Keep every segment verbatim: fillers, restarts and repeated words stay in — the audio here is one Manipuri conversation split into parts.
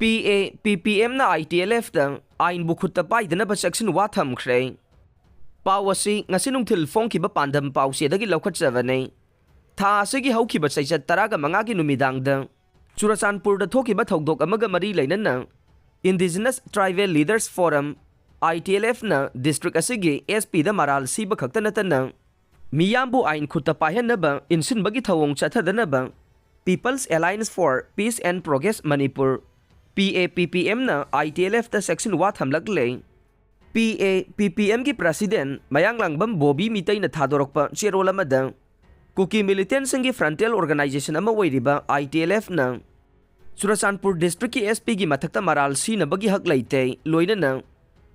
ꯄꯤ ꯑꯦ ꯄꯤ ꯄꯤ ꯑꯦꯝꯅ ꯑꯥꯏ ꯇꯤ ꯑꯦꯜ ꯑꯦꯐꯇ ꯑꯥꯏꯟꯕꯨ ꯈꯨꯠꯇ ꯄꯥꯏꯗꯅꯕ section one ꯊꯝꯈ꯭ꯔꯦ꯫ ꯄꯥꯎ ꯑꯁꯤ ꯉꯁꯤ ꯅꯨꯡꯊꯤꯜ ꯐꯣꯡꯈꯤꯕ ꯄꯥꯟꯗꯝ ꯄꯥꯎꯆꯦꯗꯒꯤ ꯂꯧꯈꯠꯆꯕꯅꯤ꯫ ꯊꯥ ꯑꯁꯤꯒꯤ ꯍꯧꯈꯤꯕ ꯆꯩꯆꯠ ꯇꯔꯥꯒ ꯃꯉꯥꯒꯤ ꯅꯨꯃꯤꯗꯥꯡꯗ ꯆꯨꯔꯆꯥꯟꯄꯨꯔꯗ ꯊꯣꯛꯈꯤꯕ ꯊꯧꯗꯣꯛ ꯑꯃꯒ ꯃꯔꯤ ꯂꯩꯅꯅ Indigenous Tribal Leaders Forum, I T L F ꯅ district ꯑꯁꯤꯒꯤ S P ꯗ ꯃꯔꯥꯜ ꯁꯤꯕ ꯈꯛꯇ ꯅꯠꯇꯅ ꯃꯤꯌꯥꯝꯕꯨ ꯑꯥꯏꯟ ꯈꯨꯠꯇ ꯄꯥꯏꯍꯟꯅꯕ ꯏꯟꯁꯤꯟꯕꯒꯤ ꯊꯧꯑꯣꯡ ꯆꯠꯊꯗꯅꯕ People's Alliance for Peace and Progress Manipur, P A P P M ꯅ I T L F ꯇ section one ꯊꯝꯂꯛꯂꯦ꯫ P A P P M ꯒꯤ president ꯃꯌꯥꯡꯂꯥꯡꯕꯝ ꯕꯣꯕꯤ ꯃꯤꯇꯩꯅ ꯊꯥꯗꯣꯔꯛꯄ ꯆꯦꯔꯣꯜ ꯑꯃꯗ ꯀꯨꯀꯤ militantꯁꯤꯡꯒꯤ frontal organization ꯑꯃ ꯑꯣꯏꯔꯤꯕ I T L F ꯅ ꯆꯨꯔꯆꯥꯟꯄꯨꯔ districtꯀꯤ S P ꯒꯤ ꯃꯊꯛꯇ ꯃꯔꯥꯜ ꯁꯤꯅꯕꯒꯤ ꯍꯛ ꯂꯩꯇꯦ, ꯂꯣꯏꯅꯅ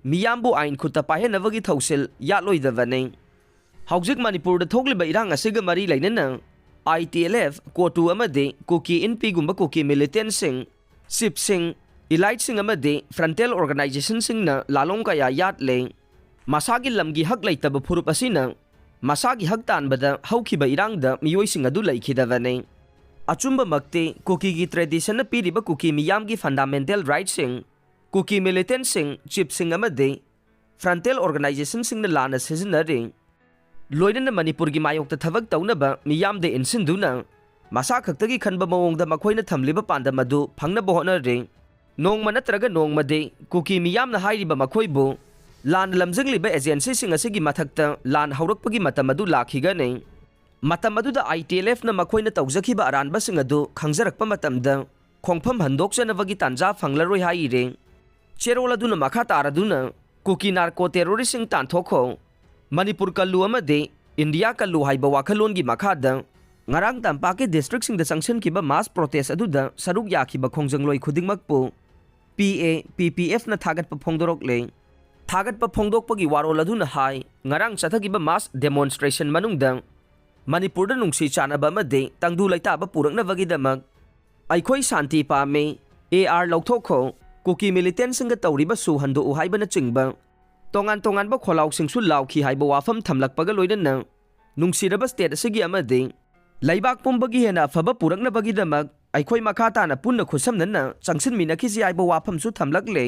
ꯃꯤꯌꯥꯝꯕꯨ ꯑꯥꯏꯟ ꯈꯨꯠꯇ ꯄꯥꯏꯍꯟꯅꯕꯒꯤ ꯊꯧꯁꯤꯜ ꯌꯥꯠꯂꯣꯏꯗꯕꯅꯤ꯫ ꯍꯧꯖꯤꯛ ꯃꯅꯤꯄꯨꯔꯗ ꯊꯣꯛꯂꯤꯕ ꯏꯔꯥꯡ ꯑꯁꯤꯒ ꯃꯔꯤ ꯂꯩꯅꯅ I T L F, ꯀꯣꯇꯨ ꯑꯃꯗꯤ ꯀꯨꯀꯤ ꯏꯟꯄꯤꯒꯨꯝꯕ ꯀꯨꯀꯤ militantꯁꯤꯡ, chiefꯁꯤꯡ, eliteꯁꯤꯡ ꯑꯃꯗꯤ frontal organizationꯁꯤꯡꯅ ꯂꯥꯂꯣꯡ ꯀꯌꯥ ꯌꯥꯠꯂꯦ꯫ ꯃꯁꯥꯒꯤ ꯂꯝꯒꯤ ꯍꯛ ꯂꯩꯇꯕ ꯐꯨꯔꯨꯞ ꯑꯁꯤꯅ ꯃꯁꯥꯒꯤ ꯍꯛ ꯇꯥꯟꯕꯗ ꯍꯧꯈꯤꯕ ꯏꯔꯥꯡꯗ ꯃꯤꯑꯣꯏꯁꯤꯡ ꯑꯗꯨ ꯂꯩꯈꯤꯗꯕꯅꯤ꯫ ꯑꯆꯨꯝꯕꯃꯛꯇꯤ ꯀꯨꯀꯤꯒꯤ traditionꯅ ꯄꯤꯔꯤꯕ ꯀꯨꯀꯤ ꯃꯤꯌꯥꯝꯒꯤ fundamental rightꯁꯤꯡ ꯀꯨꯀꯤ militantꯁꯤꯡ, chiefꯁꯤꯡ ꯑꯃꯗꯤ frontal organizationꯁꯤꯡꯅ ꯂꯥꯟꯅ ꯁꯤꯖꯤꯟꯅꯔꯤ꯫ ꯂꯣꯏꯅꯅ ꯃꯅꯤꯄꯨꯔꯒꯤ ꯃꯥꯌꯣꯛꯇ ꯊꯕꯛ ꯇꯧꯅꯕ ꯃꯤꯌꯥꯝꯗ ꯏꯟꯁꯤꯟꯗꯨꯅ ꯃꯁꯥ ꯈꯛꯇꯒꯤ ꯈꯟꯕ ꯃꯑꯣꯡꯗ ꯃꯈꯣꯏꯅ ꯊꯝꯂꯤꯕ ꯄꯥꯟꯗꯝ ꯑꯗꯨ ꯐꯪꯅꯕ ꯍꯣꯠꯅꯔꯤ꯫ ꯅꯣꯡꯃ ꯅꯠꯇ꯭ꯔꯒ ꯅꯣꯡꯃꯗꯤ ꯀꯨꯀꯤ ꯃꯤꯌꯥꯝꯅ ꯍꯥꯏꯔꯤꯕ ꯃꯈꯣꯏꯕꯨ ꯂꯥꯟꯅ ꯂꯝꯖꯤꯡꯂꯤꯕ agencyꯁꯤꯡ ꯑꯁꯤꯒꯤ ꯃꯊꯛꯇ ꯂꯥꯟ ꯍꯧꯔꯛꯄꯒꯤ ꯃꯇꯝ ꯑꯗꯨ ꯂꯥꯛꯈꯤꯒꯅꯤ꯫ ꯃꯇꯝ ꯑꯗꯨꯗ I T L Fꯅ ꯃꯈꯣꯏꯅ ꯇꯧꯖꯈꯤꯕ ꯑꯔꯥꯟꯕꯁꯤꯡ ꯑꯗꯨ ꯈꯪꯖꯔꯛꯄ ꯃꯇꯝꯗ ꯈꯣꯡꯐꯝ ꯍꯟꯗꯣꯛꯆꯅꯕꯒꯤ ꯇꯥꯟꯖꯥ ꯐꯪꯂꯔꯣꯏ ꯍꯥꯏꯔꯤ꯫ ꯆꯦꯔꯣꯜ ꯑꯗꯨꯅ ꯃꯈꯥ ꯇꯥꯔꯗꯨꯅ ꯀꯨꯀꯤ narco terroristꯁꯤꯡ ꯇꯥꯟꯊꯣꯛꯈꯣ, ꯃꯅꯤꯄꯨꯔ ꯀꯜꯂꯨ ꯑꯃꯗꯤ ꯏꯟꯗꯤꯌꯥ ꯀꯜꯂꯨ ꯍꯥꯏꯕ ꯋꯥꯈꯜꯂꯣꯟꯒꯤ ꯃꯈꯥꯗ ꯉꯔꯥꯡ ꯇꯝꯄꯥꯛꯀꯤ districtꯁꯤꯡꯗ ꯆꯪꯁꯤꯟꯈꯤꯕ mass protest ꯑꯗꯨꯗ ꯁꯔꯨꯛ ꯌꯥꯈꯤꯕ ꯈꯣꯡꯖꯪꯂꯣꯏ ꯈꯨꯗꯤꯡꯃꯛꯄꯨ P A P P Fꯅ ꯊꯥꯒꯠꯄ ꯐꯣꯡꯗꯣꯔꯛꯂꯦ꯫ ꯊꯥꯒꯠꯄ ꯐꯣꯡꯗꯣꯛꯄꯒꯤ ꯋꯥꯔꯣꯜ ꯑꯗꯨꯅ ꯍꯥꯏ, ꯉꯔꯥꯡ ꯆꯠꯊꯈꯤꯕ mass demonstration ꯃꯅꯨꯡꯗ ꯃꯅꯤꯄꯨꯔꯗ ꯅꯨꯡꯁꯤ ꯆꯥꯟꯅꯕ ꯑꯃꯗꯤ ꯇꯪꯗꯨ ꯂꯩꯇꯥꯕ ꯄꯨꯔꯛꯅꯕꯒꯤꯗꯃꯛ ꯑꯩꯈꯣꯏ ꯁꯥꯟꯇꯤ ꯄꯥꯝꯃꯤ, A R ꯂꯧꯊꯣꯛꯈꯣ, ꯀꯨꯀꯤ militantꯁꯤꯡꯒ ꯇꯧꯔꯤꯕ ꯁꯨ ꯍꯟꯗꯣꯛꯎ ꯍꯥꯏꯕꯅꯆꯤꯡꯕ ꯇꯣꯉꯥꯟ ꯇꯣꯉꯥꯟꯕ ꯈꯣꯜꯂꯥꯎꯁꯤꯡꯁꯨ ꯂꯥꯎꯈꯤ ꯍꯥꯏꯕ ꯋꯥꯐꯝ ꯊꯝꯂꯛꯄꯒ ꯂꯣꯏꯅꯅ ꯅꯨꯡꯁꯤꯔꯕ state ꯑꯁꯤꯒꯤ ꯑꯃꯗꯤ ꯂꯩꯕꯥꯛ ꯄꯨꯝꯕꯒꯤ ꯍꯦꯟꯅ ꯑꯐꯕ ꯄꯨꯔꯛꯅꯕꯒꯤꯗꯃꯛ ꯑꯩꯈꯣꯏ ꯃꯈꯥ ꯇꯥꯅ ꯄꯨꯟꯅ ꯈꯨꯠꯁꯝꯅꯅ ꯆꯪꯁꯤꯟꯃꯤꯟꯅꯈꯤꯁꯤ ꯍꯥꯏꯕ ꯋꯥꯐꯝꯁꯨ ꯊꯝꯂꯛꯂꯦ꯫